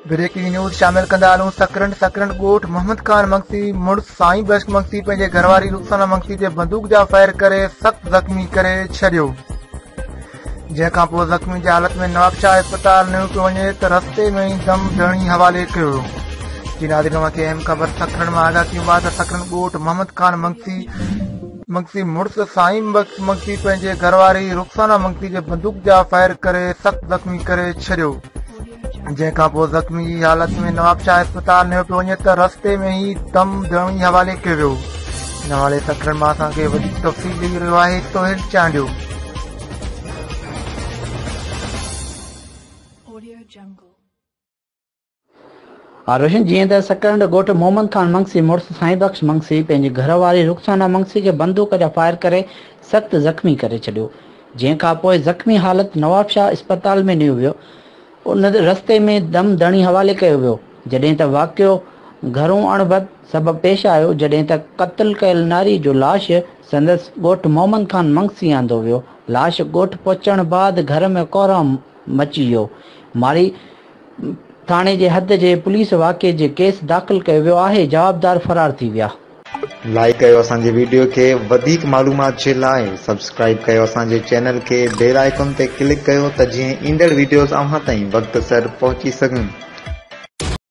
Breaking news شامل ڪندا هلون سڪرنڊ سڪرنڊ ڳوٺ محمد خان مگسي مڙس سائين بخش مگسي پنهنجي گهرواري رخسانه مگسي تي بندوق جا فائر ڪري سخت زخمي ڪري ڇڏيو جنهن کان پوء زخمي جي حالت ۾ نوابشاهه اسپتال نيو پيو وڃي ته رستي ۾ ئي دم ڌڻي حوالي ڪيو ويو جي ناظرين اوهان کي اهم خبر سڪرنڊ مان آگاهه ڪيون ٿا ته سڪرنڊ ڳوٺ محمد خان مگسي مگسي مڙس سائين بخش مگسي پنهنجي گهرواري رخسانه مگسي جي بندوق جا فائر ڪري سخت زخمي ڪري ڇڏيو جنهن کان پوء زخمي جي حالت ۾ نوابشاهه اسپتال نيو پيو وڃي ته رستي ۾ ئي دم ڌڻي حوالي ڪيو ويو. ان حوالي سڪرنڊ مان اسان کي وڌيڪ تفصيل ڏئي رهيو آهي سهيل چانڊيو. روشن جيئن ته سڪرنڊ ڳوٺ محمد خان منگسي مڙس سائين بخش منگسي پنهنجي گهر واري رخسانه منگسي کي بندوق جا فائر ڪري سخت زخمي ڪري ڇڏيو جنهن کان پوء زخمي حالت نوابشاهه اسپتال ۾ نيو ويو ان رستي ۾ دم ڌڻي حوالي ڪيو ويو، جڏهن ته واقعو گهرو اڻبڻت سبب پيش آيو، جڏهن ته قتل ڪيل ناري جو لاش سندس ڳوٺ محمد خان منگسي آندو ويو، لاش ڳوٺ پهچڻ بعد گهر ۾ ڪهرام مچي ويو، ماري ٿاڻي جي حد جي پوليس واقعي جي ڪيس داخل ڪيو ويو آهي، جوابدار فرار ٿي ويا. لائيڪ ڪيو اسان جي ويڊيو کي وڌيڪ معلومات جي لاء سبسڪرائيب ڪيو اسان جي چينل کي بيل آئيڪن تي ڪلڪ ڪيو ته جيئن ايندڙ ويڊيوز اوهان تائين وقت سر پهچي سگهن.